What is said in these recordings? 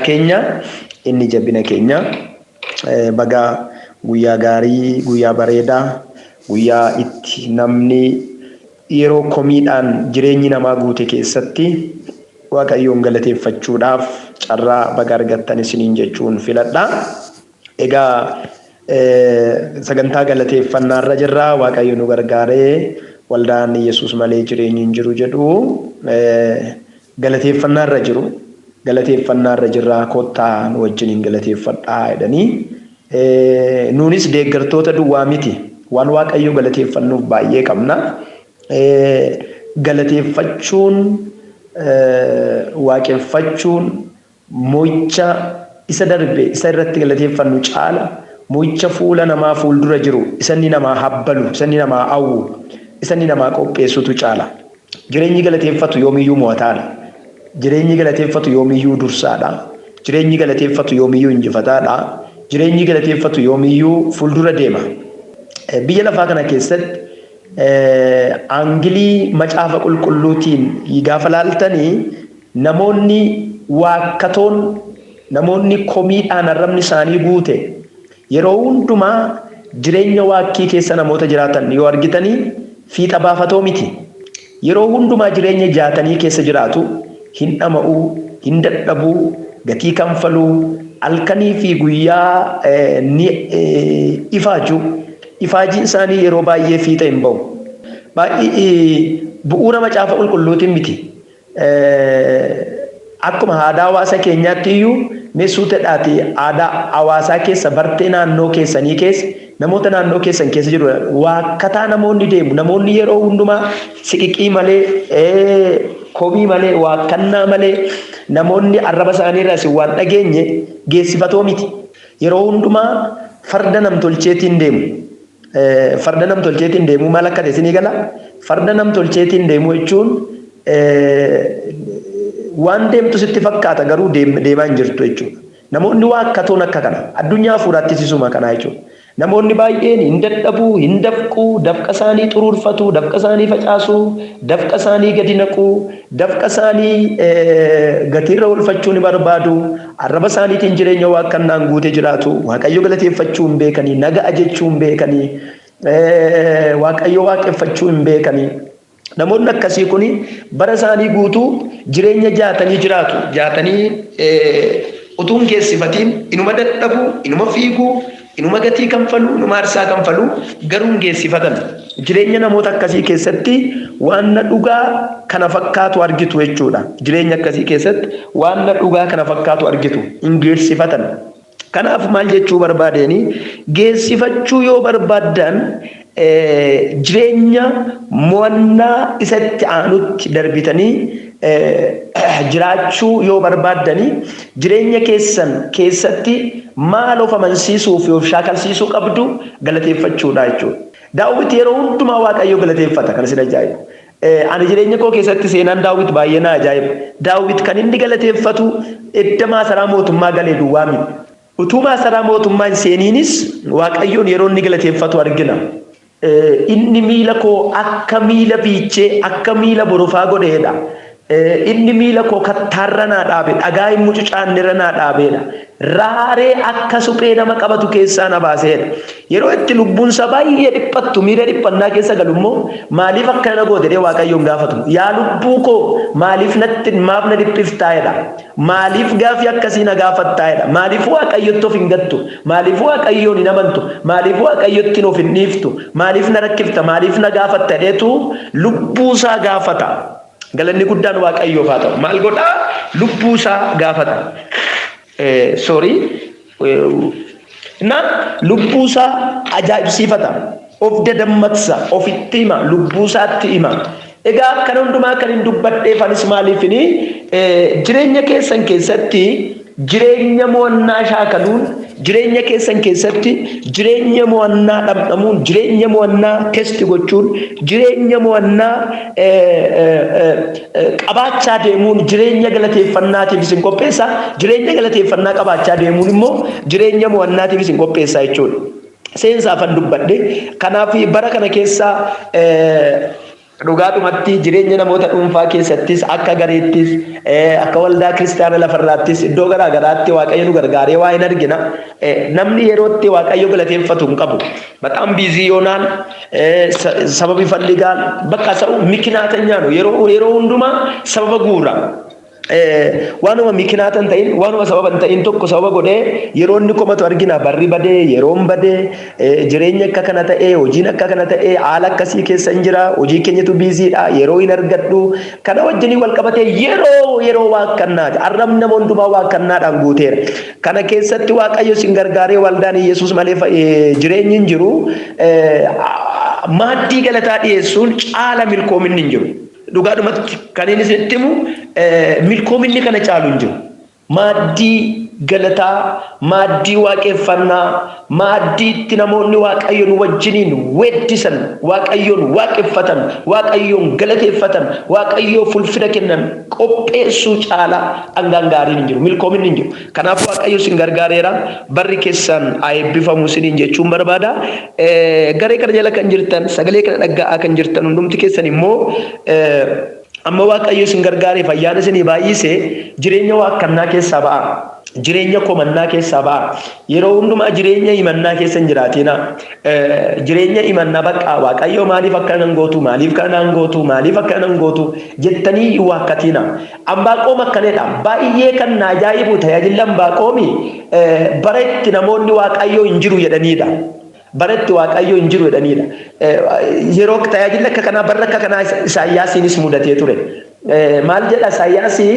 keenya, inni jabina keenya. Baga guyyaa gaarii, guyyaa bareedaa, guyyaa itti namni yeroo komiidhaan jireenyi namaa guute keessatti Waaqayyoon galateeffachuudhaaf carraa baga argattan isiniin jechuun filadha. Egaa sagantaa galateeffannaarra jirra. Waaqayyo nu gargaaree waldaan Yesuus malee jireenyi hin jiru jedhu galateeffannaarra jiru. Galateeffannaarra jirra, kottaa nu wajjiniin galateeffadhaa jedhanii. Nuunis deeggartoota duwwaa miti. Waan Waaqayyo galateeffannuuf baay'ee qabna. Galateeffachuun, waaqeffachuun mo'icha isa darbe isa irratti galateeffannu caala mo'icha fuula namaa fuuldura jiru isa inni namaa habbalu, isa inni namaa hawwu, isa inni namaa qopheessutu caala. Jireenyi galateeffatu yoomiyyuu mo'ataadha. Jireenyi galateeffatu yoomiyyuu dursaadha. Jireenyi galateeffatu yoomiyyuu injifataadha. Jireenyi galateeffatu yoomiyyuu fuuldura deema. Biyya lafaa kana keessatti aangilii macaafa qulqulluutiin gaafa laaltanii, namoonni waakkatoon, namoonni komiidhaan arrabni isaanii guute, yeroo hundumaa jireenya waakkii keessa namoota jiraatan yoo argitanii, fiixa baafatoo miti. Yeroo hundumaa jireenya jaatanii keessa jiraatu, hin dhama'uu, hin dadhabuu, gatii kanfaluu, halkanii fi guyyaa ni ifaaju. Ifaajiin isaanii yeroo baay'ee fiixa hin ba'u. Baay'ee bu'uura macaafa qulqulluutiin miti. Akkuma aadaa hawaasa keenyaatti iyyuu, mee suutedhaati aadaa hawaasaa keessa, bartee naannoo keessanii keessa, namoota naannoo keessan keessa jiru, waakkataa namoonni deemu, namoonni yeroo hundumaa siqiqii malee, komii malee, waakkannaa malee, namoonni arraba isaanii irraa isin waan dhageenye geessifatoo miti. Yeroo hundumaa farda namtolcheetiin deemu. Farda namtolcheetiin deemuu maal akka ta'e isinii gala? Farda namtolcheetiin deemuu jechuun waan deemtu sitti fakkaata, garuu deemaa hin jirtu jechuudha. Namoonni waakkatoon akka kana. Addunyaa hafuuraattis isuma kanaa jechuudha. Namoonni baay'een hin dadhabuu, hin dafquu, dafqa isaanii xuruurfatu, dafqa isaanii facaasu, dafqa isaanii gadi naqu, dafqa isaanii gatiirra oolfachuu ni barbaadu. Arraba isaaniitiin jireenya waakkannaan guute jiraatu. Waaqayyo galateeffachuu hin beekanii, naga'a jechuu hin beekanii, Waaqayyo waaqeffachuu hin beekanii. Namoonni akkasii kun bara isaanii guutuu jireenya jaatanii jiraatu. Jaatanii utuu hin geessifatiin inuma dadhabu, inuma fiigu, inuma gatii kanfalu, inuma aarsaa kanfalu, garuu hin geessifatan. Jireenya namoota akkasii keessatti waan dhugaa kana fakkaatu argitu jechuudha. Jireenya akkasii keessatti waan dhugaa kana fakkaatu argitu, hin geessifatan. Kanaaf maal jechuu barbaadeeni, geessifachuu yoo barbaaddan jireenya mo'annaa isatti aanutti darbitanii jiraachuu yoo barbaaddanii, jireenya keessan keessatti maal of amansiisuu fi of shaakalsiisuu qabdu? Galateeffachuudha jechuudha. Daawit yeroo hundumaa Waaqayyo galateeffata, kan isin ajaa'ibu. Ani jireenya koo keessatti seenaan Daawit baay'ee na ajaa'iba. Daawit kan inni galateeffatu edda maasaraa mootummaa galee duwwaa miti. Utuu maasaraa mootummaa hin seeniinis Waaqayyoon yeroo inni galateeffatu argina. Inni miila koo akka miila biichee, akka miila borofaa godheedha. Inni miila koo kattaarra naa dhaabe, dhagaa hin mucucaannerra naa dhaabeedha. Raaree akka suphee nama qabatu keessaa na baaseedha. Yeroo itti lubbuunsaa baay'ee dhiphattu, miira dhiphannaa keessa galu immoo, maaliif akkana na goote jedhee Waaqayyoon gaafatu. Yaa lubbuu koo, maaliif natti maaf na dhiphiftaa jedha. Maaliif gaaffii akkasii na gaafattaa jedha. Maaliif Waaqayyotti of hin gattu? Maaliif Waaqayyoon hin amantu? Maaliif Waaqayyotti of hin dhiiftu? Maaliif na rakkifta? Maaliif na gaafatta jedheetu lubbuusaa gaafata. Galanni guddaan Waaqayyoof haa ta'u. Maal godhaa? Lubbuusaa gaafata. Sorry. Na lubbuusaa ajaa'ibsiifata. Of dadammaqsa, ofitti hima, lubbuusaatti hima. Egaa kana hundumaa kan hin dubbadheef anis maaliifini, jireenya keessan keessatti jireenya mo'annaa shaakaluun, jireenya keessan keessatti jireenya mo'annaa dhamdhamuun, jireenya mo'annaa testi gochuun, jireenya mo'annaa qabaachaa deemuun jireenya galateeffannaatiif isin qopheessa. Jireenya galateeffannaa qabaachaa deemuun immoo jireenya mo'annaatiif isin qopheessa jechuudha. Seensaafan dubbadhe. Kanaaf bara kana keessa Dhugaadhumatti jireenya namoota dhuunfaa keessattis akka gareettis akka waldaa kiristaana lafarraattis iddoo garaa garaatti Waaqayyo nu gargaaree waa hin argina. Namni yerootti Waaqayyo galateeffatu hin qabu. በጣም busy ይሆናል። ሰበብ ይፈልጋል። በቃ ሰው ምክንያተኛ ነው። Yeroo hundumaa sababa guura. Waanuma ምክንያት hin ta'in, waanuma sababa hin ta'in tokko sababa godhee yeroo inni komatu argina. Barri badee, yeroon badee, jireenya akka kana ta'ee, hojiin akka kana ta'ee, haala akkasii keessa hin jira, hojii keenyatu busy dha, yeroo hin argadhu. Kana wajjin wal qabatee yeroo waaqannaati. Arrabni nama hundumaa waaqannaadhaan guuteera. Kana keessatti Waaqayyo isin gargaaree waldaan Yesuus malee jireenyi hin jiru. Maaddii galataa dhiyeessuun caala milkoominni hin jiru. Dhugaadhumatti kan inni isinitti himu, milkoominni kana caalu hin jiru. Maaddii galataa, maaddii waaqeffannaa, maaddii itti namoonni Waaqayyoon wajjiniin weeddisan, Waaqayyoon waaqeffatan, Waaqayyoon galateeffatan, Waaqayyoof ulfina kennan qopheessuu caalaa dhangaan gaariin hin jiru, milkoominni hin jiru. Kanaaf Waaqayyo isin gargaareera, barri keessan haa eebbifamu isiniin jechuun barbaada. Garee kana jala kan jirtan, sagalee kana dhaga'aa kan jirtan hundumti keessan immoo, amma Waaqayyo isin gargaareef ayyaana isinii baay'ise, jireenya waakkannaa keessaa ba'a. Jireenya komannaa keessaa ba'a. Yeroo hundumaa jireenya himannaa keessa hin jiraatina. Jireenya himannaa bakka Waaqayyo maaliif akka nan gootu, maaliif kana nan gootu, maaliif akka nan gootu jettanii hin waakkatina. Ambaaqoom akkanadha. Baay'ee kan na ajaa'ibu tajaajilli Ambaaqoomi bara itti namoonni Waaqayyo hin jiru jedhanidha. Bara itti Waaqayyo hin jiru jedhanidha. Yeroo tajaajilli akka kanaa, barra akka kanaa Isaayyaasiinis mudatee ture. Maal jedha Isaayyaasii?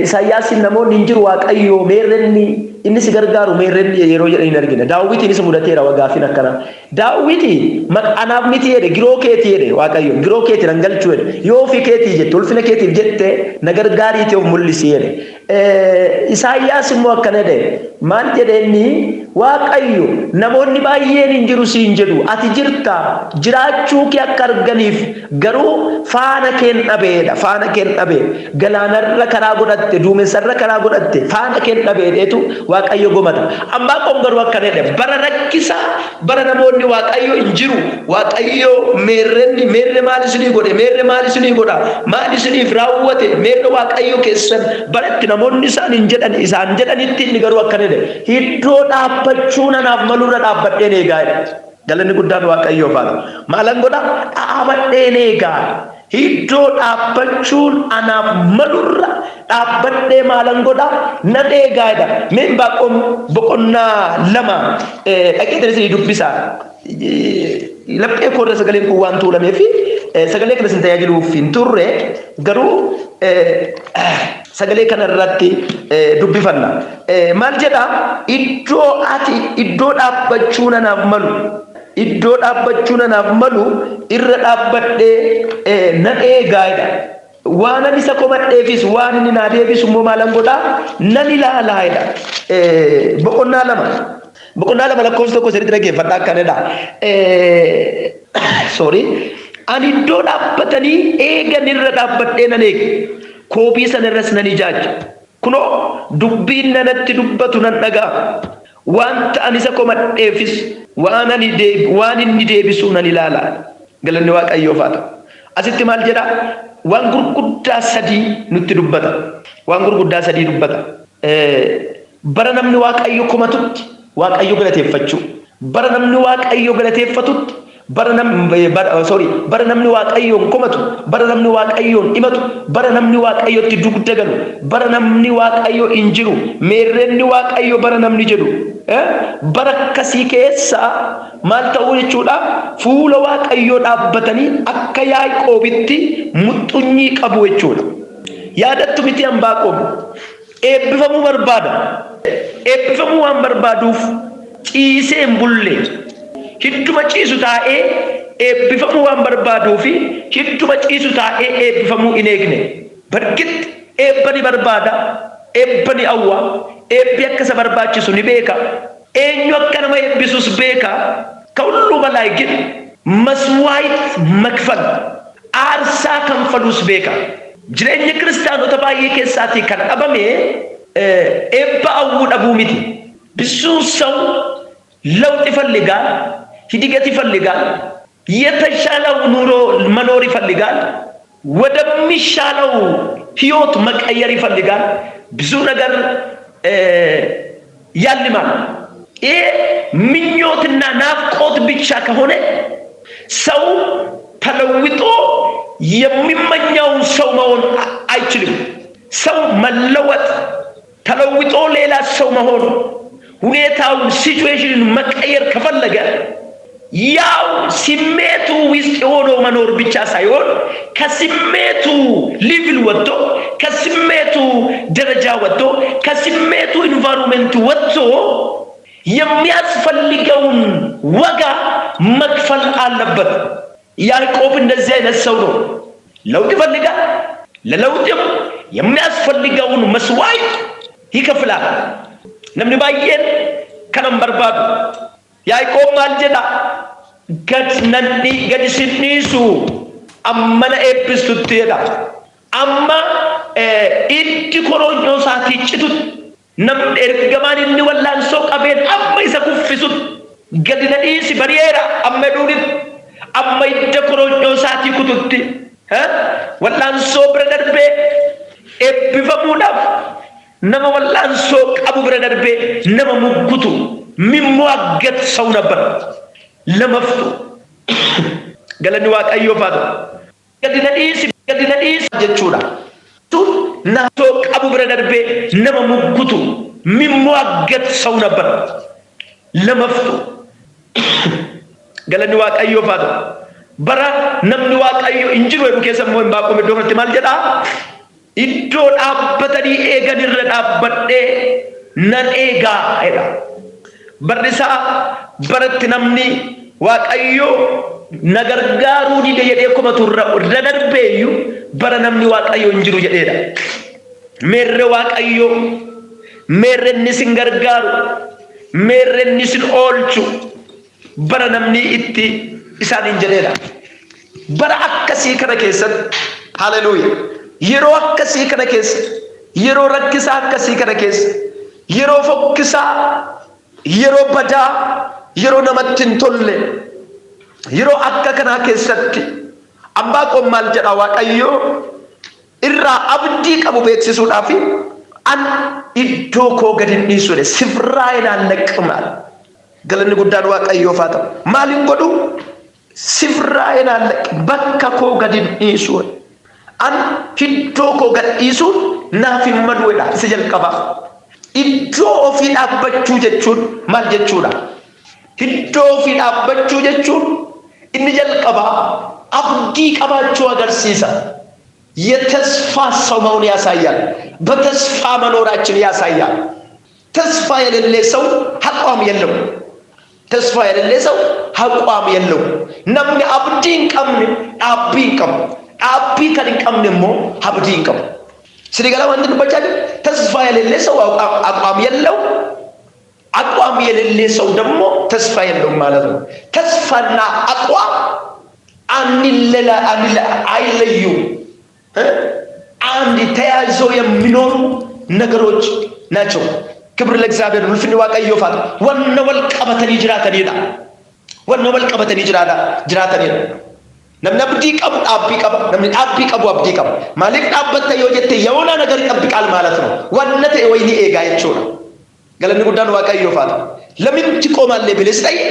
Isaayyaasiin namoonni hin jiru Waaqayyo, meerrenni inni si gargaaru, meerrenni yeroo jedhan hin argina. Daawwitiinis mudateera gaaffiin akkanaa. Daawwiti anaaf miti jedhe, giroo keetii jedhe Waaqayyo, giroo keetii nan galchuu jedhe, yoo ofii keetii jette, ulfina keetiif jette, na gargaariitii of mul'isi jedhe. Isaayyaas immoo akkana jedhe. Maal jedhe inni? Waaqayyo, namoonni baay'een hin jiru siin jedhu, ati jirta, jiraachuu kee akka arganiif garuu faana keen dhabeedha, faana keen dhabee, galaanarra karaa godhatte, duumessarra karaa godhatte, faana keen dhabeedheetu Waaqayyo gomata. Ambaaqoom garuu akkana jedhe: bara rakkisaa, bara namoonni Waaqayyo hin jiru, Waaqayyo meerrenni, meerre maal isinii godhe, meerre maal isinii godha, maal isiniif raawwate, meerre Waaqayyo keessan, bara itti namoonni isaan hin jedhan isaan jedhanitti, inni garuu akkana jedhe: iddoo dhaabbachuu nanaaf malurra dhaabbadheen eegaa jedhe. Galanni guddaan Waaqayyoof haa ta'u. Maalan godha? Dhaabadheen eegaa. Iddoo dhaabbachuun anaaf malurra dhaabbadhee maalan godha? Nan eegaa jedha. Mee Anbaaqoom boqonnaa 2 dhaqeetan isinii dubbisa. Laphee koorra sagaleen kun waan tuulameef sagalee kana isin tajaajiluuf hin turre, garuu sagalee kana irratti dubbifanna. Maal jedha? Iddoo ati iddoo dhaabbachuu nanaaf malu, iddoo dhaabbachuu nanaaf malu irra dhaabbadhee nan eegaa jedha. Waan ani isa komadheefis waan inni naa deebisu immoo maalan godhaa? Nan ilaalaa jedha. Boqonnaa 2. Boqonnaa 2 lakkoofsa 1 sirriitti dhaggeeffadhaa, akkanadha. Sorry. Ani iddoo dhaabbatanii eegan irra dhaabbadhee nan eega. Koobii sana irras nan ijaajja. Kunoo, dubbiin nanatti dubbatu nan dhaga'a. Wanta ani isa komadheefis waan inni deebisu nan ilaala. Galanni Waaqayyoof haa ta'u. Asitti maal jedhaa? Waan gurguddaa sadii nutti dubbata. Waan gurguddaa sadii dubbata. Bara namni Waaqayyo komatutti Waaqayyo galateeffachuu. Bara namni Waaqayyo galateeffatutti, bara nam sorry, bara namni Waaqayyoon komatu, bara namni Waaqayyoon himatu, bara namni Waaqayyotti dugda galu, bara namni Waaqayyo hin jiru, meerrenni Waaqayyo bara namni jedhu, bara akkasii keessa maal ta'uu jechuudha? Fuula Waaqayyoo dhaabbatanii akka Yaaqoobitti muxxunyii qabu jechuudha. Yaadattu miti, Anbaaqoom eebbifamuu barbaada. Eebbifamuu waan barbaaduuf ciisee hin bulle. Hidduma ciisu taa'ee eebbifamuu waan barbaaduu fi hidduma ciisu taa'ee eebbifamuu hin eegne. Barkitti eebba ni barbaada, eebba ni hawwa, eebbi akka isa barbaachisu ni beeka. Eenyu akka nama eebbisus beeka. ከሁሉ በላይ ግን መስዋዕት መክፈል, aarsaa kanfaluus beeka. Jireenya kiristaanota baay'ee keessaatii kan dhabame eebba hawwuu dhabuu miti. ብዙ ሰው ለውጥ ይፈልጋል፣ እድገት ይፈልጋል። የተሻለው ኑሮ መኖር ይፈልጋል። ወደሚሻለው ህይወት መቀየር ይፈልጋል። ብዙ ነገር ያልማል። ይሄ ምኞትና ናፍቆት ብቻ ከሆነ ሰው ተለውጦ የሚመኘውን ሰው መሆን አይችልም። ሰው መለወጥ ተለውጦ ሌላ ሰው መሆን ሁኔታውን situation ን መቀየር ከፈለገ ያው ስሜቱ ውስጥ የሆነው መኖር ብቻ ሳይሆን ከስሜቱ level ወጥቶ፣ ከስሜቱ ደረጃ ወጥቶ፣ ከስሜቱ environment ወጥቶ የሚያስፈልገውን ዋጋ መክፈል አለበት። ያዕቆብ እንደዚህ አይነት ሰው ነው። ለውጥ ይፈልጋል። ለለውጥም የሚያስፈልገውን መስዋዕት ይከፍላል። Namni baay'een kana hin barbaadu. Yaaqoob maal jedha? Gad nan gadi sin dhiisu amma na eebbistutti jedha. Amma iddi koronyoo isaatii citutti, namni ergamaan inni wallaansoo qabeen amma isa kuffisutti, gadi na dhiisi bari'eera amma dhuunitti, amma idda koronyoo isaatii kututti, wallaansoo bira darbee eebbifamuudhaaf nama wallaansoo qabu bira darbee nama muggutu የሚሟገት ሰው ነበር ለመፍቱ። Galanni Waaqayyoof haa ta'u. Gadi na dhiisi, gadi na dhiisi jechuudha. Naasoo qabu bira darbee nama muggutu የሚሟገት ሰው ነበር ለመፍቱ። Galanni Waaqayyoof haa ta'u. Bara namni Waaqayyo hin jiru jedhu keessa immoo Inbaaqoom iddoo kanatti maal jedhaa? Iddoo dhaabbatanii eegan irra dhaabbadhee nan eegaa jedha. Barri isaa baratti namni Waaqayyo na gargaaruu dide jedhee komatu irra darbeeyyuu bara namni Waaqayyo hin jiru jedheedha. Meerre Waaqayyo, meerre inni sin gargaaru, meerre inni sin oolchu bara namni itti isaaniin jedheedha. Bara akkasii kana keessatti, haleluuya, yeroo akkasii kana keessa, yeroo rakkisaa akkasii kana keessa, yeroo fokkisaa, yeroo badaa, yeroo namatti hin tolle, yeroo akka kanaa keessatti Anbaaqoom maal jedha? Waaqayyo irraa abdii qabu beeksisuudhaaf an iddoo koo gadi hin dhiisu jedhe. ስፍራዬን አልለቅም አለ። Galanni guddaan Waaqayyoof haa ta'u. Maal hin godhu? ስፍራዬን አልለቅም, bakka koo gadi hin dhiisu. An iddoo koo gad dhiisuun naaf hin malu jedha. Isa jalqabaa. Iddoo ofii dhaabbachuu jechuun maal jechuudha? Iddoo ofii dhaabbachuu jechuun inni jalqabaa abdii qabaachuu agarsiisa. የተስፋ ሰው መሆን ያሳያል። በተስፋ መኖራችን ያሳያል። ተስፋ የሌለ ሰው አቋም የለው። ተስፋ የሌለ ሰው አቋም የለው። Namni abdii hin qabne dhaabbii hin qabu. Dhaabbii kan hin qabne immoo abdii hin qabu. Isinii gala wanti dubbachaa jiru? ተስፋ የሌለ ሰው አቋም የለው። አቋም የሌለ ሰው ደግሞ ተስፋ የለውም ማለት ነው። ተስፋና አቋም አይለዩም። አንድ ተያይዘው የሚኖሩ ነገሮች ናቸው። ክብር ለእግዚአብሔር። Ulfinni Waaqayyoof haa ta'u. Wanna wal qabatanii jiraatanidha. Wanna wal qabatanii jiraatanidha. Namni abdii qabu dhaabbii qaba. Namni dhaabbii qabu abdii qaba. Maaliif dhaabbatta yoo jette የሆነ ነገር ይጠብቃል ማለት ነው። Wanna ta'e wayii ni eegaa jechuudha. Galanni guddaan Waaqayyoof haa ta'u. ለምን ትቆማለህ ብለህ ስጠይቅ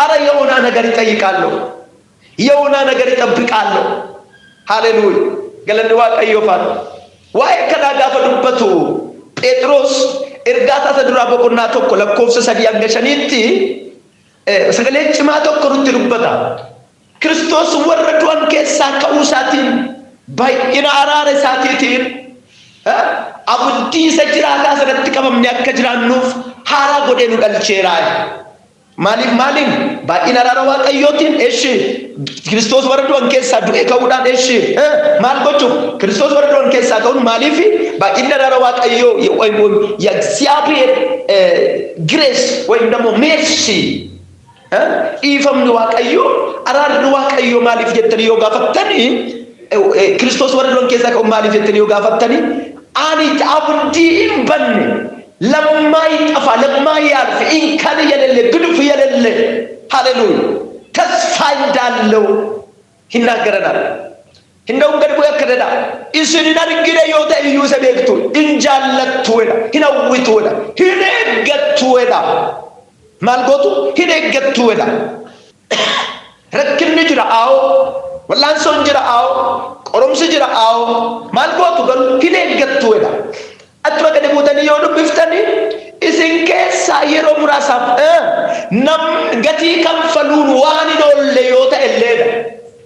አረ የሆነ ነገር ይጠይቃለሁ፣ የሆነ ነገር ይጠብቃለሁ። ሃሌሉያ, galanni Waaqayyoof haa ta'u. Waa'ee kanaa gaafa dubbatu Phexros ergaa isaa duraa boqonnaa 1 lakkoofsa 3 hanga 5tti sagalee cimaa tokko nutti dubbata. Kiristoos warra du'an keessaa ka'uu isaatiin, baay'ina araara isaatiitiin abdii isa jiraataa sanatti qabamne akka jiraannuuf haaraa godhee nu dhalcheera. Maaliif maaliin? Baay'ina araara Waaqayyootiin. Eshi, Kiristoos warra du'an keessaa du'ee ka'uudhaan, eshi, maal gochuuf? Kiristoos warra du'an keessaa ka'uun maaliif? Baay'inni araara Waaqayyoo የእግዚአብሔር grace ወይም ደግሞ mercy, dhiifamni Waaqayyoo, araarri Waaqayyoo maaliif jettanii yoo gaafattanii, Kiristoos warra du'an keessaa ka'uun maaliif jettanii yoo gaafattanii, ani abdii hin banne, ለማይጠፋ፣ ለማያልፍ፣ እንከን የሌለ፣ ግድፍ የሌለ፣ ሃሌሉያ። ተስፋ እንዳለው ይናገረናል። እንደውም gadi bu'ee akka jedha isin hin argine yoo ta'e iyyuu isa beektu hin jaallattu jedha, hin hawwitu jedha, hin eeggattu jedha. Maal gootu? Hin eeggattu jedha. Rakkinni jira aawoo, wallaansoon jira aawoo, qoromsi jira aawoo, maal gootu garuu? Hin eeggattu jedha. Achuma gadi buutanii yoo dubbiftanii isin keessaa yeroo muraasaaf nam gatii kanfaluun waan hin oolle yoo ta'e illeedha.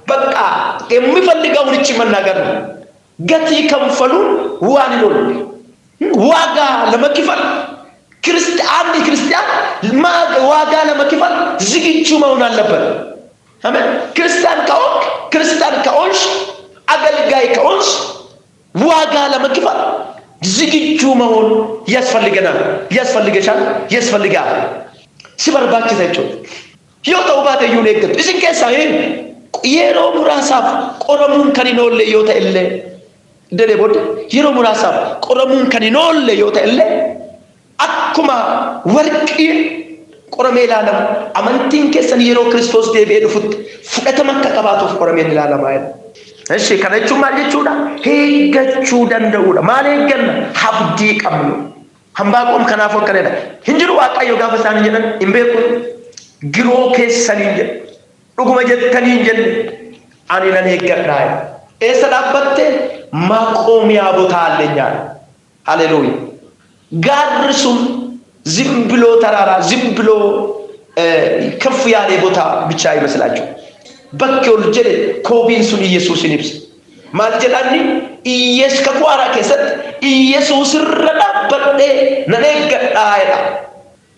በቃ የሚፈልገውን እቺ መናገር ነው። Gatii kanfaluun waan hin oolle ዋጋ ለመክፈል አንድ ክርስቲያን ዋጋ ለመክፈል ዝግጁ መሆን አለበት። አሜን። ክርስቲያን ከሆንክ፣ ክርስቲያን ከሆንሽ፣ አገልጋይ ከሆንሽ ዋጋ ለመክፈል ዝግጁ መሆን ያስፈልገናል፣ ያስፈልገሻል፣ ያስፈልጋል። Si barbaachisa jechuudha. Yoo ta'u baate iyyuu eeggatu. Isin keessaa yeroo muraasaaf qoramuun kan hin oolle yoo ta'e illee jedhee booda yeroo muraasaaf qoramuun kan hin oolle yoo ta'e illee akkuma warqiin qoramee ilaalamu amantiin keessan yeroo Kiristoos deebi'ee dhufutti fudhatama akka qabaatuuf qoramee ilaalamaa jedha. እሺ kana jechuun maal jechuudha? Eeggachuu danda'uudha. Maal eegganna? Abdii qabnu. Hambaaqoom kanaafuu akkana jedha. Hin jiru Waaqayyo gaafa isaan jedhan hin beeku. Giroo keessaniin jedhu. Dhuguma jettanii hin jenne ani nan eeggadhaa. Eessa dhaabbatte? ማቆሚያ ቦታ አለኝ አለ። ሃሌሉያ። Gaarri sun ዝም ብሎ ተራራ ዝም ብሎ ከፍ ያለ ቦታ ብቻ አይመስላችሁ። Bakki ol jedhe koobiin sun Iyesuusin ibsa. Maal jedhanni? Iyyees kakuu haaraa keessatti Iyesuus irra dhaabbadhee nan eeggadhaa jedha.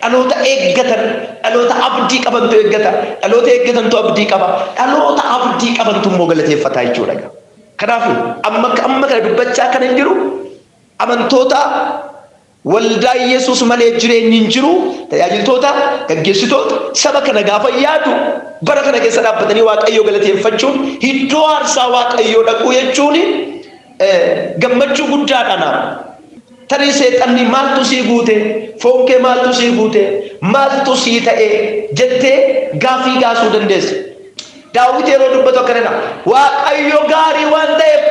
Dhaloota eeggatan, dhaloota abdii qabantu eeggata, dhaloota eeggatantu abdii qaba, dhaloota abdii qabantu immoo galateeffata jechuudha. Kanaaf amma amma kana dubbachaa kan hin jiru amantoota waldaa Yesuus malee jireenyi hin jiru, tajaajiltoota, gaggeessitoota, saba kana gaafa yaadu bara kana keessa dhaabbatanii Waaqayyoo galateeffachuun iddoo aarsaa Waaqayyoo dhaquu jechuun gammachuu guddaadha naaf. Tarii seexanni maaltu sii guute, foon kee maaltu sii guute, maaltu sii ta'e jettee gaafii gaasuu dandeessa. Daawit yeroo dubbatu akkanadha. Waaqayyo gaarii waan ta'eef,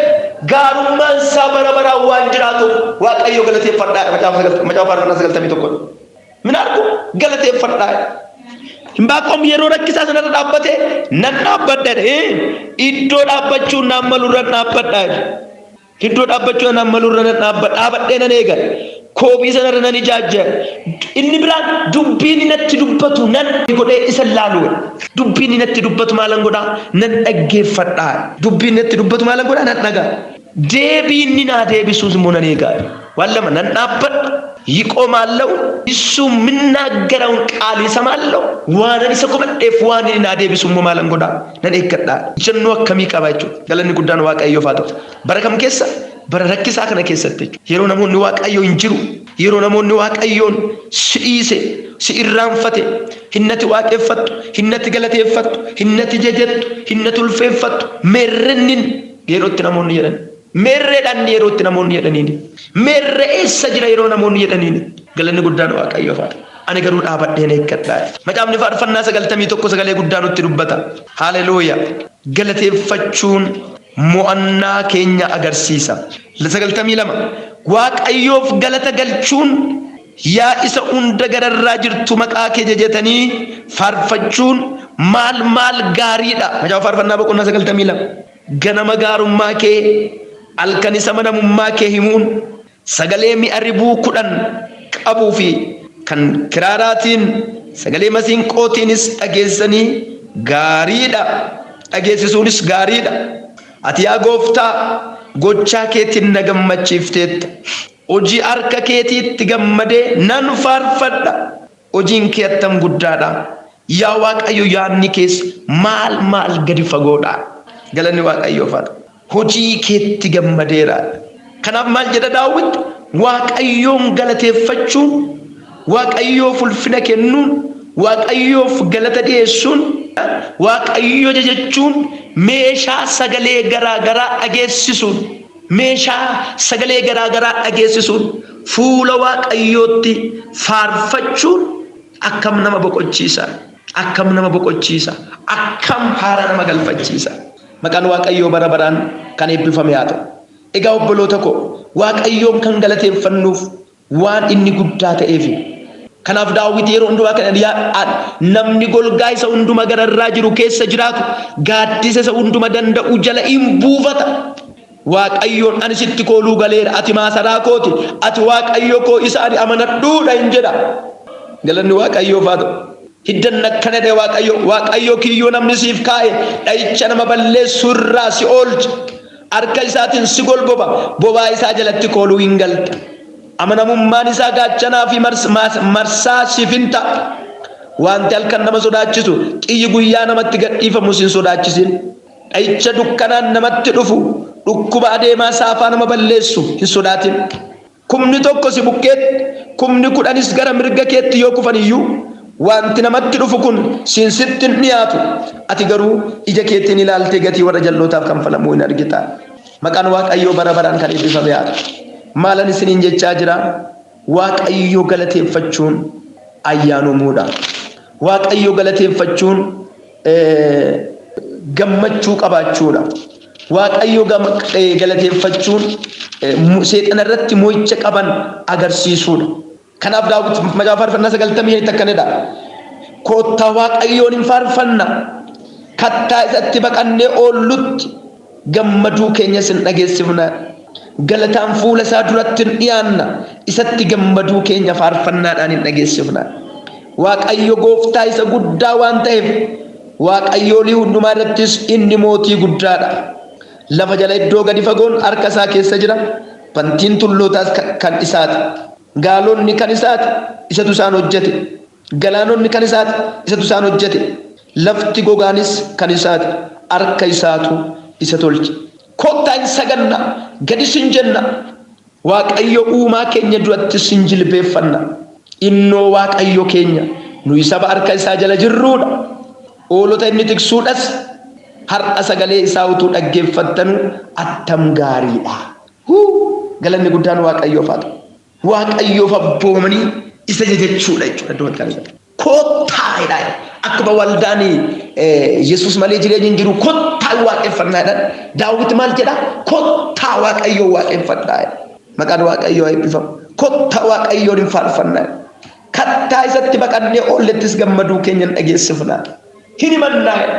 gaarummaan isaa bara baraan waan jiraatuuf Waaqayyo galateeffadhaa. Macaafa Faarfannaa 91. ምን አድርጉ? Galateeffadhaa. Himbaaqoom yeroo rakkisaa sanarra dhaabbatee nan dhaabbadha. Iddoo dhaabbachuun naan malurra dhaabbadha. Iddoo dhaabbachuu naan malurra nan dhaabbadha. Dhaabadhee nan eega. Koobii sanarra nan ijaajja. Inni biraan dubbiin natti dubbatu nan godhee isa laalu. Dubbiin natti dubbatu maalan godhaa? Nan dhaggeeffadha. Dubbiin natti dubbatu maalan godhaa? Nan dhagaa. Deebiin inni naa deebisuus immoo nan eegaa. Waan lama nan dhaabbadha. ይቆማለሁ። እሱ የሚናገረውን ቃል ይሰማለሁ። Waanan isa komadheef waan inni naa deebisu immoo maalan godhaa? Nan eeggadha. Jennuu akkamii qaba jechuudha. Galanni guddaan Waaqayyoof haa ta'u. Bara kam keessa? Bara rakkisaa kana keessatti jechuudha. Yeroo namoonni Waaqayyo hin jiru, yeroo namoonni Waaqayyoon si dhiise, si irraanfate, hinnati waaqeffattu, hinnati galateeffattu, hinnati jajattu, hinnati ulfeeffattu, meerrennin yeroo itti namoonni jedhan. Meerreedhaan yeroo itti namoonni jedhaniini. Meerre eessa jira yeroo namoonni jedhaniini. Galanni guddaan Waaqayyoof haa ta'u. Ani garuu dhaabadheen eeggadha. Macaafni Faarfannaa 91 sagalee guddaa nutti dubbata. Haleluuyaa. Galateeffachuun mo'annaa keenya agarsiisa. 92. Waaqayyoof galata galchuun yaa isa hunda gararraa jirtu maqaa kee jajatanii faarfachuun maal maal gaariidha. Macaafa Faarfannaa boqonnaa 92. Ganama gaarummaa kee halkan isa amanamummaa kee himuun sagalee mi'a ribuu 10 qabuu fi kan kiraaraatiin sagalee masiinqootiinis dhageessanii gaariidha. Dhageessisuunis gaariidha. Ati yaa Gooftaa gochaa keetiin na gammachiifteetta. Hojii harka keetiitti gammadee nan faarfadha. Hojiin kee attam guddaadha. Yaa Waaqayyo yaadni kees maal maal gadi fagoodha. Galanni Waaqayyoof haa ta'u. Hojii keetti gammadeera. Kanaaf maal jedha Daawit? Waaqayyoon galateeffachuun, Waaqayyoof ulfina kennuun, Waaqayyoof galata dhiyeessuun, Waaqayyo jajachuun, meeshaa sagalee garaa garaa dhageessisuun, meeshaa sagalee garaa garaa dhageessisuun fuula Waaqayyootti faarfachuun akkam nama boqochiisa, akkam nama boqochiisa. Akkam haara nama galfachiisa. Maqaan Waaqayyoo bara baraan kan eebbifame haa ta'u. Egaa obboloota koo, Waaqayyoon kan galateeffannuuf waan inni guddaa ta'eefi. Kanaaf Daawit yeroo hundumaa kan namni golgaa isa hunduma gararraa jiru keessa jiraatu gaaddisa isa hunduma danda'u jala in buufata. Waaqayyoon ani sitti kooluu galeera, ati maasaraa kooti, ati Waaqayyo koo isa ani amanadhuudha hin jedha. Galanni Waaqayyoof haa ta'u. Hiddan akkana jedhe Waaqayyo, Waaqayyo kiyyoo namni siif kaa'e dha'icha nama balleessu irraa si oolcha. Harka isaatiin si golboba, bobaa isaa jalatti kooluu hin galta. Amanamummaan isaa gaachanaa fi marsaa siif hin ta'a. Wanti halkan nama sodaachisu, xiyyi guyyaa namatti gadhiifamu sin sodaachisin. Dha'icha dukkanaan namatti dhufu, dhukkuba adeemaa saafaa nama balleessu hin sodaatin. Kumni tokko si bukkeetti, kumni kudhanis gara mirga keetti yoo kufan iyyuu, wanti namatti dhufu kun siin sitti hin dhiyaatu. Ati garuu ija keetiin ilaaltee gatii warra jal'ootaaf kanfalamuu hin argita. Maqaan Waaqayyoo bara baraan kan eebbifame haa ta'u. Maalan isiniin jechaa jira? Waaqayyo galateeffachuun ayyaanomuudha. Waaqayyo galateeffachuun gammachuu qabaachuudha. Waaqayyo galateeffachuun seexana irratti mo'icha qaban agarsiisuudha. Kanaaf Daawit macaafa faarfannaa 95tti akkana jedha. Koottaa Waaqayyoon hin faarfanna. Kattaa isatti baqannee oollutti gammaduu keenyas hin dhageessifna. Galataan fuula isaa duratti hin dhiyaanna. Isatti gammaduu keenya faarfannaadhaan hin dhageessifna. Waaqayyo gooftaa isa guddaa waan ta'eef, waaqayyoolii hundumaa irrattis inni mootii guddaadha. Lafa jala iddoo gadi fagoon harka isaa keessa jira. Bantiin tullootaas kan isaati. Gaalonni kan isaati, isatu isaan hojjete. Galaanonni kan isaati, isatu isaan hojjete. Lafti gogaanis kan isaati, harka isaatu isa tolche. Kottaa hin saganna, gadis hin jenna. Waaqayyo uumaa keenya durattis hin jilbeeffanna. Innoo Waaqayyo keenya, nuyi saba harka isaa jala jirruudha. Hoolota inni tiksuudhas. Har'a sagalee isaa utuu dhaggeeffattanuu attam gaariidha. Huu! Galanni guddaan Waaqayyoof haa ta'u. Waaqayyoof abboomanii isa jajachuudha jechuudha iddoo kanatti argama. Kottaa jedha. Akkuma waldaan Yesuus malee jireenyi hin jiru kottaa waaqeffannaa jedhan. Daawit maal jedha? Kottaa Waaqayyoo waaqeffadhaa jedha. Maqaan Waaqayyoo haa eebbifamu. Kottaa Waaqayyoon hin faarfannaa jedha. Kattaa isatti baqannee oollettis gammaduu keenya hin dhageessifnaa. Hin himannaa jedha.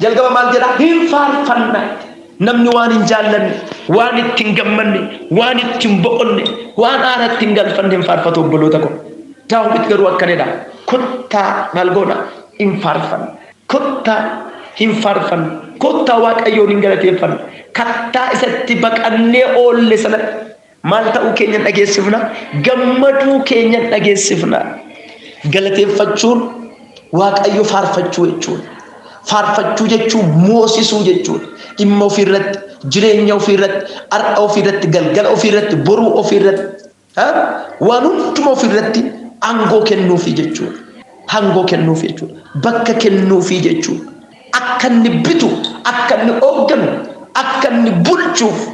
Jalqaba maal jedha? Hin faarfannaa. Namni waan hin jaallanne, waan itti hin gammanne, waan itti hin boqonne, waan aara itti hin galfanne hin faarfatu obboloota koo. Daawit garuu akkanidha. Kottaa maal goona? Hin faarfanna. Kottaa hin faarfanna. Kottaa Waaqayyoon hin galateeffanna. Kattaa isatti baqannee oolle sanatti maal ta'uu keenya hin dhageessifna? Gammaduu keenya hin dhageessifna. Galateeffachuun Waaqayyo faarfachuu jechuudha. Faarfachuu jechuun moosisuu jechuudha. Dhimma ofii irratti, jireenya ofii irratti, har'a ofii irratti, galgala ofii irratti, boruu ofii irratti, waan hunduma ofii irratti aangoo kennuufii jechuudha. Aangoo kennuufii jechuudha. Bakka kennuufii jechuudha. Akka inni bitu, akka inni hoogganu, akka inni bulchuuf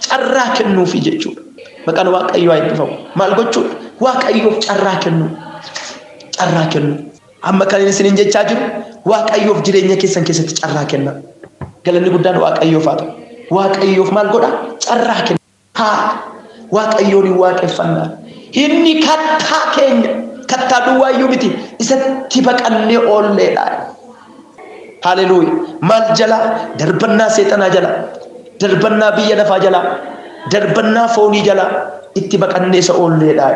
carraa kennuufii jechuudha. Maqaan Waaqayyoo haa eebbifamu. Maal gochuudha? Waaqayyoof carraa kennuu. Carraa kennuu. Amma kan inni isiniin jechaa jiru Waaqayyoof jireenya keessan keessatti carraa kennaa. Galanni guddaan Waaqayyoof haa ta'u. Waaqayyoof maal godhaa? Carraa kenna. Haa Waaqayyoon hin waaqeffannaa. Inni kattaa keenya, kattaa duwwaayyuu miti, isatti baqannee oolleedha. Haleluuya. Maal jalaa? Darbannaa seexanaa jalaa, darbannaa biyya lafaa jalaa, darbannaa foonii jalaa itti baqannee isa oolleedha.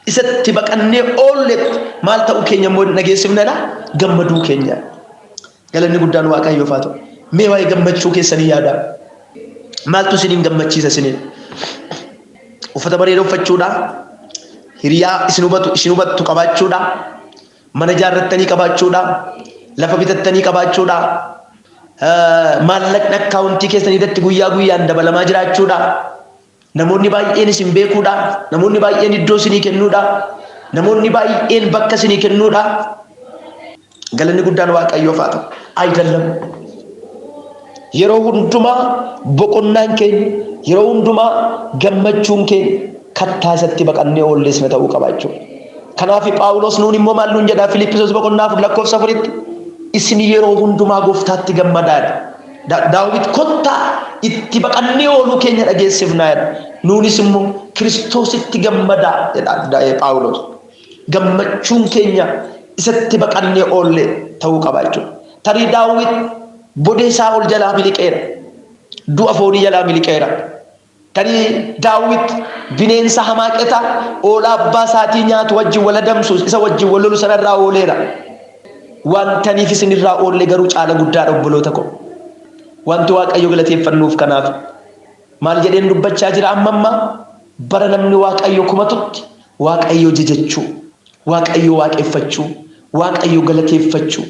Isatti baqannee oolletti maal ta'uu keenya immoo hin dhageessifnedha? Gammaduu keenya. Galanni guddaan Waaqayyoof haa ta'u. Mee waa'ee gammachuu keessanii yaadaa. Maaltu isiniin gammachiisa isiniin? Uffata bareedaa uffachuudha. Hiriyaa isin hubatu isin hubattu qabaachuudha. Mana ijaarrattanii qabaachuudha. Lafa bitattanii qabaachuudha. Maallaqni akkaawuntii keessanii irratti guyyaa guyyaan dabalamaa jiraachuudha. Namoonni baay'een isin beekuudha. Namoonni baay'een iddoo isinii kennuudha. Namoonni baay'een bakka isinii kennuudha. Galanni guddaan Waaqayyoof haa ta'u. Ayidallam. Yeroo hundumaa boqonnaan keenya, yeroo hundumaa gammachuun keenya kattaa isatti baqannee oolleesna ta'uu qaba jechuudha. Kanaaf Phaawulos nuun immoo maal nuun jedhaa Filiippisoos boqonnaa 4 lakkoofsa 4tti? Isin yeroo hundumaa gooftaatti gammadaa jedha. Daawit kottaa itti baqannee ooluu keenya dhageessifnaa jedha. Nuunis immoo Kiristoositti gammadaa jedha Phaawulos. Gammachuun keenya isatti baqannee oolle ta'uu qaba jechuudha. Tarii Daawit bodee Saa'ol jalaa miliqeera. Du'a foonii jalaa miliqeera. Tarii Daawit bineensa hamaaqeta oolaa abbaa isaatii nyaatu wajjin wal adamsu isa wajjin wal lolu sanarraa ooleera. Wantaniif isinirraa oolle garuu caala guddaadha obboloota koo. Wanti Waaqayyo galateeffannuuf kanaaf. Maal jedheen dubbachaa jira amma ammaa? Bara namni Waaqayyo kumatutti Waaqayyo jajachuu, Waaqayyo waaqeffachuu, Waaqayyo galateeffachuu.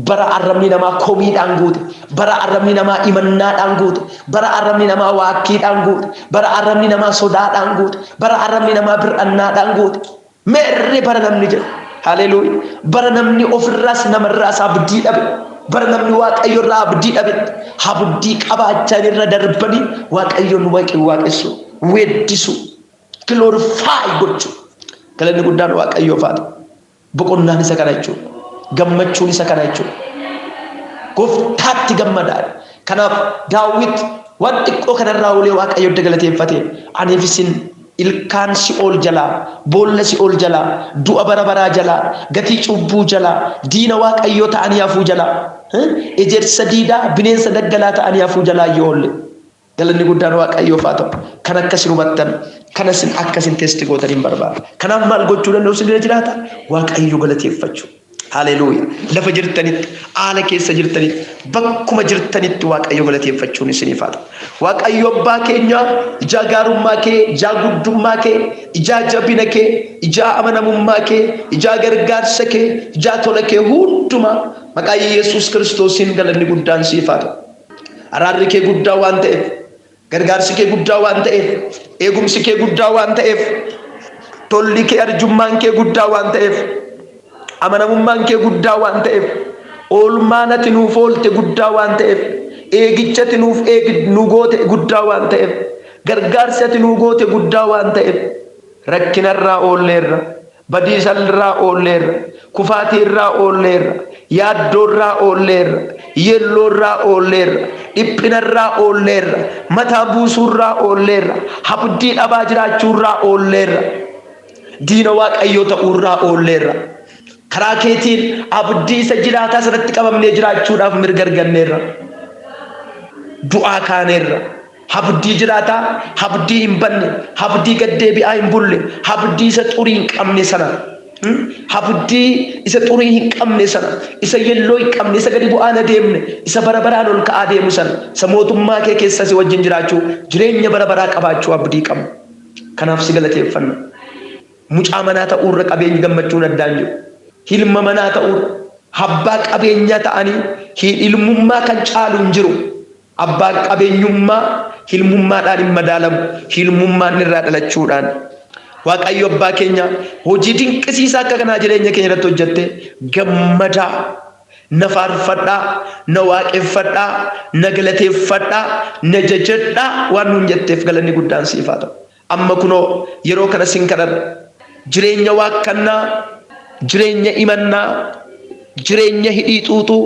Bara arrabni namaa komiidhaan guute, bara arrabni namaa imannaadhaan guute, bara arrabni namaa waakkiidhaan guute, bara arrabni namaa sodaadhaan guute, bara arrabni namaa bir'annaadhaan guute. Meerre bara namni jedhu. Haleluuya. Bara namni ofirraas namarraas abdii dhabe. Bara namni Waaqayyo irraa abdii dhabe. Abdii qabaachaan irra darbanii Waaqayyoon waaqessu, weeddisu, glorify gochuu. Galanni guddaan Waaqayyoof haa ta'u. Boqonnaan isa kana jechuudha. Gammachuun isa kana jechuudha. Gooftaatti gammadaa. Kanaaf Daawit waan xiqqoo kanarraa olee Waaqayyo adda galateeffate. Aniif isin ilkaan si'ool jalaa, boolla si'ool jalaa, du'a bara baraa jalaa, gatii cubbuu jalaa, diina Waaqayyoo ta'anii hafuu jalaa, ejersa diidaa, bineensa daggalaa ta'anii hafuu jalaa yoo oolle. Galanni guddaan Waaqayyoof haa ta'u. Kan akka isin hubattan, kan isin akka isin testi gootan hin barbaada. Kanaaf maal gochuu danda'u isin irra jiraata? Waaqayyo galateeffachuu. Haleluuya. Lafa jirtanitti, haala keessa jirtanitti, bakkuma jirtanitti Waaqayyo galateeffachuun isiniif haa ta'u. Waaqayyo abbaa keenya ijaa gaarummaa kee, ijaa guddummaa kee, ijaa jabina kee, ijaa amanamummaa kee, ijaa gargaarsa kee, ijaa tola kee hundumaa maqaa Yesuus Kiristoosiin galanni guddaan siif haa ta'u. Araarri kee guddaa waan ta'eef, gargaarsi kee guddaa waan ta'eef, eegumsi kee guddaa waan ta'eef, tolli kee arjummaan kee guddaa waan ta'eef, amanamummaan kee guddaa waan ta'eef, oolmaan ati nuuf oolte guddaa waan ta'eef, eegicha ati nuuf eegi nu goote guddaa waan ta'eef, gargaarsi ati nuu goote guddaa waan ta'eef, rakkinarraa oolleerra. Badiisa irraa oolleerra. Kufaatii irraa oolleerra. Yaaddoo irraa oolleerra. Yelloo irraa oolleerra. Dhiphina irraa oolleerra. Mataa buusuu irraa oolleerra. Abdii dhabaa jiraachuu irraa oolleerra. Diina Waaqayyoo ta'uu irraa oolleerra. Karaa keetiin abdii isa jiraataa sanatti qabamnee jiraachuudhaaf mirga arganneerra. Du'aa kaaneerra. Habdii jiraataa, habdii hin banne, habdii gad deebi'aa hin bulle, habdii isa xurii hin qabne sana, habdii isa xurii hin qabne sana, isa yelloo hin qabne, isa gadi bu'aa hin adeemne, isa bara baraan ol ka'aa deemu sana, isa mootummaa kee keessa si wajjin jiraachuu, jireenya bara baraa qabaachuu abdii qabna. Kanaaf si galateeffanna. Mucaa manaa ta'uurra qabeenyi gammachuun addaan jiru. Hilma manaa ta'uurra, abbaa qabeenyaa ta'anii ilmummaa kan caalu hin jiru. Abbaan qabeenyummaa hilmummaadhaan hin madaalamu, hilmummaan irraa dhalachuudhaan. Waaqayyo abbaa keenya hojii dinqisiisaa akka kanaa jireenya keenya irratti hojjette gammadaa, na faarfadhaa, na waaqeffadhaa, na galateeffadhaa, na jajadhaa waan nuun jetteef galanni guddaan siif haa ta'u. Amma kunoo yeroo kana sin kadhadha. Jireenya waakkannaa, jireenya imannaa, jireenya hidhii xuuxuu,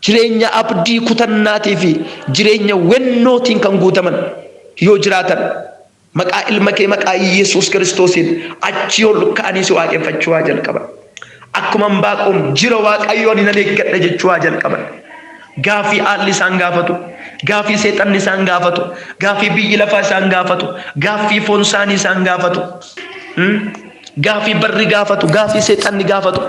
Jireenya abdii kutannaatii fi jireenya wennootiin kan guutaman yoo jiraatan, maqaa ilma kee maqaa Yesuus Kiristoosiin achii ol ka'anii si waaqeffachuu haa jalqaban. Akkuma Anbaaqoom jira Waaqayyo ani nan eeggadha jechuu haa jalqaban. Gaafii haalli isaan gaafatu, gaafii seexanni isaan gaafatu, gaafii biyyi lafaa isaan gaafatu, gaaffii foon isaanii isaan gaafatu, gaafii barri gaafatu, gaafii seexanni gaafatu.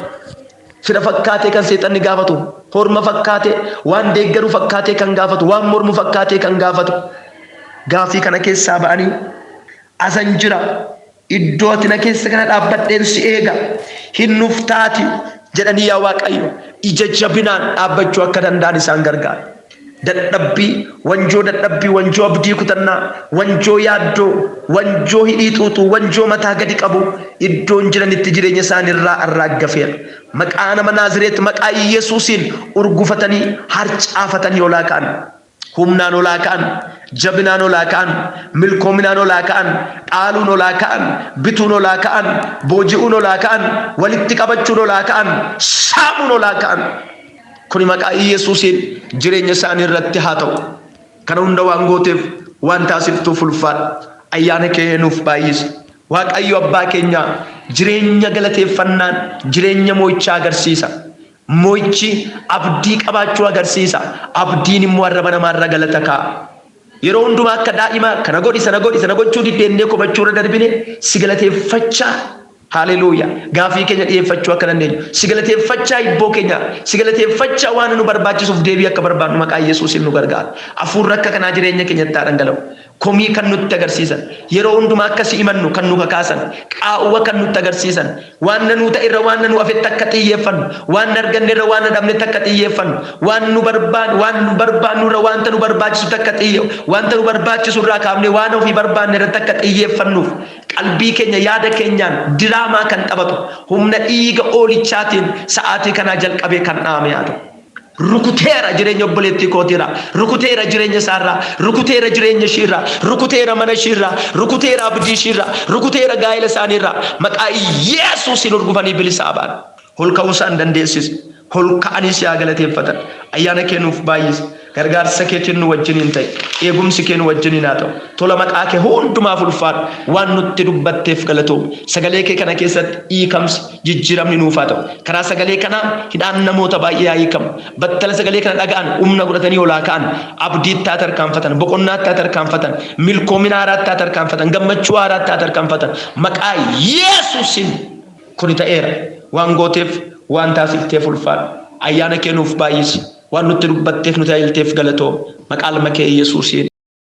Fira fakkaatee kan seexanni gaafatu, horma fakkaatee, waan deeggaru fakkaatee kan gaafatu, waan mormu fakkaatee kan gaafatu. Gaafii kana keessaa ba'anii asan jira, iddoo ati na keessa kana dhaabbadheen si eega, hin nuftaati jedhanii yaa Waaqayyo ija jabinaan dhaabbachuu akka danda'an isaan gargaara. Dadhabbii, wanjoo dadhabbii, wanjoo abdii kutannaa, wanjoo yaaddoo, wanjoo hidhii xuuxuu, wanjoo mataa gadi qabu iddoon jiranitti jireenya isaanii irraa arraaggafeera. Maqaa nama Naazireet maqaa Yesuusiin urgufatanii harcaafatanii olaa ka'an. Humnaan olaa ka'an, jabinaan olaa ka'an, milkoominaan olaa ka'an, dhaaluun olaa ka'an, bituun olaa ka'an, booji'uun olaa ka'an, walitti qabachuun olaa ka'an, saamuun olaa ka'an. Kuni maqaa Iyyasuusiin jireenya isaanii irratti haa ta'u. Kana hunda waan gooteef waan taasiftuuf ulfaadhu. Ayyaana kee nuuf baay'isi. Waaqayyo abbaa keenyaa jireenya galateeffannaan jireenya mo'ichaa agarsiisa. Mo'ichi abdii qabaachuu agarsiisa. Abdiin immoo arraba namaarra galata kaa'a. Yeroo hundumaa akka daa'ima kana godhi sana godhi sana gochuu diddeennee komachuu irra darbine si galateeffachaa, Haaleluuyaa, gaafii keenya dhiyeeffachuu akka dandeenyu, si galateeffachaa hibboo keenya, si galateeffachaa waan nu barbaachisuuf deebii akka barbaadnu maqaa Yesuusiin nu gargaara. Hafuurri akka kanaa jireenya keenyatti haa dhangala'u. Komii kan nutti agarsiisan, yeroo hundumaa akka si himannu kan nu kakaasan, qaawwa kan nutti agarsiisan, waan nuu ta'e irra waan nu hafetti akka xiyyeeffannu, waan arganne irra waan dhabnetti akka xiyyeeffannu, waan nu barbaannu waan nu barbaannu irra wanta nu barbaachisutti akka xiyye wanta nu barbaachisu irraa kaafnee waan ofii barbaanne irratti akka xiyyeeffannuuf qalbii keenya yaada keenyaan diraamaa kan taphatu humna dhiiga oolichaatiin sa'aatii kanaa jalqabee kan dhaame haa ta'u. Rukuteera jireenya obboleettii kootiirraa, rukuteera jireenya isaarraa, rukuteera jireenya ishiirraa, rukuteera mana ishiirraa, rukuteera abdii ishiirraa, rukuteera gaa'ela isaaniirraa. Maqaa Yesuusiin urgufanii bilisaa ba'an. Ol ka'uu isaan dandeessisi. Ol ka'anii si haa galateeffatan. Ayyaana kee nuuf baay'isi. Gargaarsa keetiin nu wajjiniin ta'i. Eegumsi kee nu wajjiniin haa ta'u. Tola maqaa kee hundumaaf ulfaadhu. Waan nutti dubbatteef galatoomi. Sagalee kee kana keessatti hiikamsi, jijjiiramni nuuf haa ta'u. Karaa sagalee kanaa hidhaan namoota baay'ee haa hiikamu. Battala sagalee kana dhaga'an humna godhatanii ol haa ka'an. Abdiitti haa tarkaanfatan. Boqonnaatti haa tarkaanfatan. Milkoomina haaraatti haa tarkaanfatan. Gammachuu haaraatti haa tarkaanfatan. Maqaa Yesuusiin kuni ta'eera. Waan gooteef, waan taasifteef ulfaadhu. Ayyaana kee nuuf baay'isi. Waan nutti dubbatteef nu tajaajilteef galatoomi. Maqaa ilma kee Yesuusiin.